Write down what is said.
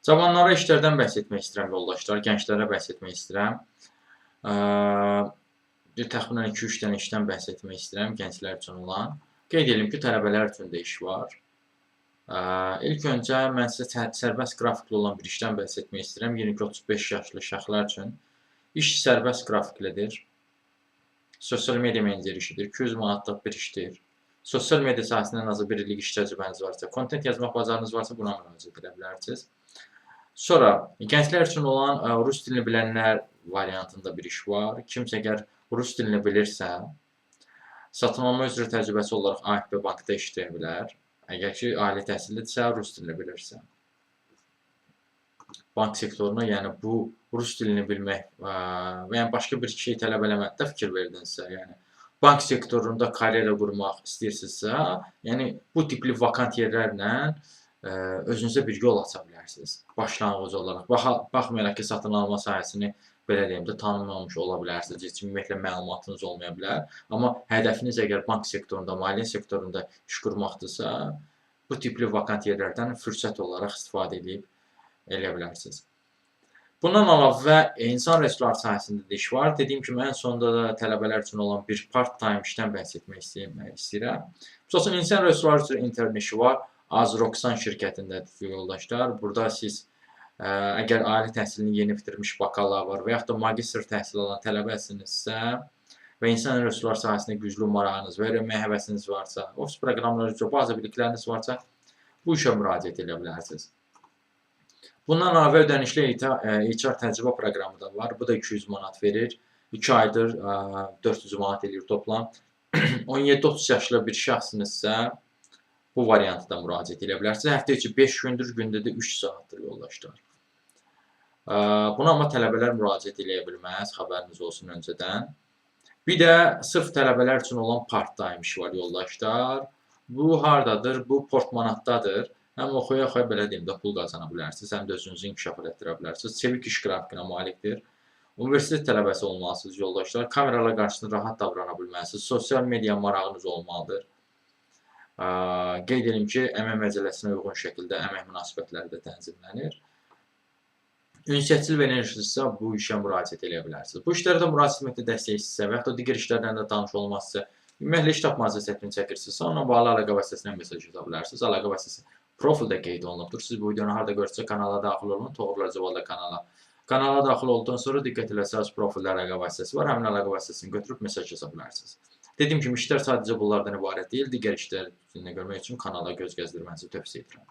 Cavanlara işlərdən bəhs etmək istəyirəm yoldaşlar, gənclərə bəhs etmək istəyirəm. Bir təxminən 2-3 dənə işdən bəhs etmək istəyirəm gənclər üçün olan. Qeyd edim ki, tələbələr üçün də iş var. İlk öncə mən sizə sərbəst qrafikli olan bir işdən bəhs etmək istəyirəm. 22-35 yaşlı şəxslər üçün. İş sərbəst qrafiklidir. Sosial media meneceri işidir. 200 manatlıq bir işdir. Sosial media sahəsində ən azı bir illik iş təcrübəniz varsa, kontent yazmaq bacarığınız varsa buna müraciət edə bilərsiniz. Sonra gənclər üçün olan rus dilini bilənlər variantında bir iş var. Kimsə əgər rus dilini bilirsə, satın alma üzrə təcrübəsi olaraq AFB bankda işləyə bilər. Əgər ki, ali təhsillidirsə, rus dilini bilirsə. Bank sektoruna, yəni bu rus dilini bilmək və yəni başqa bir şey tələb eləməkdə fikir verdinizsə, yəni bank sektorunda karyera qurmaq istəyirsinizsə, yəni bu tipli vakant yerlərlə özünüzə bir yol aça bilərsiniz başlanğıc olaraq. Baxmayaraq ki, satın alma sahəsini belə deyim də tanımamış ola bilərsiniz, heç ümumiyyətlə məlumatınız olmaya bilər. Amma hədəfiniz əgər bank sektorunda, maliyyə sektorunda iş qurmaqdırsa, bu tipli vakant yerlərdən fürsət olaraq istifadə edib eləyə bilərsiniz. Bundan əlavə insan resursları sahəsində də iş var. Dediyim kimi, ən sonda da tələbələr üçün olan bir part-time işdən bəhs etmək istəyirəm. Məsəl üçün, insan resursları üzrə intern işi var. Azroksan şirkətindədir yoldaşlar. Burada siz əgər ali təhsilini yeni bitirmiş bakalavr və yaxud da magistr təhsil alan tələbəsinizsə və insan resursları sahəsində güclü marağınız və öyrənməyə həvəsiniz varsa, ofis proqramları üzrə bazı bilikləriniz varsa, bu işə müraciət edə bilərsiniz. Bundan əlavə ödənişli HR təcrübə proqramı da var. Bu da 200 manat verir. 2 aydır 400 manat eləyir toplam. 17-30 yaşlı bir şəxssinizsə, bu variantı da müraciət edə bilərsiniz. Həftə içi 5 gündür, gündə də 3 saatdır yoldaşlar. Buna amma tələbələr müraciət eləyə bilməz, xəbəriniz olsun öncədən. Bir də sırf tələbələr üçün olan part-time işi var yoldaşlar. Bu hardadır? Bu Portmanatdadır. Həm oxuya-oxuya belə deyim də pul qazana bilərsiniz, həm də özünüzü inkişaf elətdirə bilərsiniz. Çevik iş qrafikinə malikdir. Universitet tələbəsi olmalısınız yoldaşlar. Kameralar qarşısında rahat davrana bilməlisiniz. Sosial media marağınız olmalıdır. Qeyd edim ki, əmək məcəlləsinə uyğun şəkildə əmək münasibətləri də tənzimlənir. Ünsiyyətçil və enerjisinizsə bu işə müraciət eləyə bilərsiniz. Bu işlərdə müraciət etməkdə dəstək istəyirsə və yaxud da digər işlərdən də tanış olmazsa, ümumiyyətlə iş tapmazsa çətin çəkirsinizsə, onunla bağlı əlaqə vasitəsilə mesaj yaza bilərsiniz. Əlaqə vasitəsi profildə qeyd olunubdur. Siz bu videonu harada görürsə kanala daxil olun, Toğrul Rəcəbovda kanala. Kanala daxil olduqdan sonra diqqət eləsəniz profildə əlaqə vasitəsi var. Həmin əlaqə vasitəsini götürüb mesaj yaza bilərsiniz. Dediyim kimi işlər sadəcə bunlardan ibarət deyil. Digər işləri görmək üçün kanala göz gəzdirmənizi tövsiyə edirəm.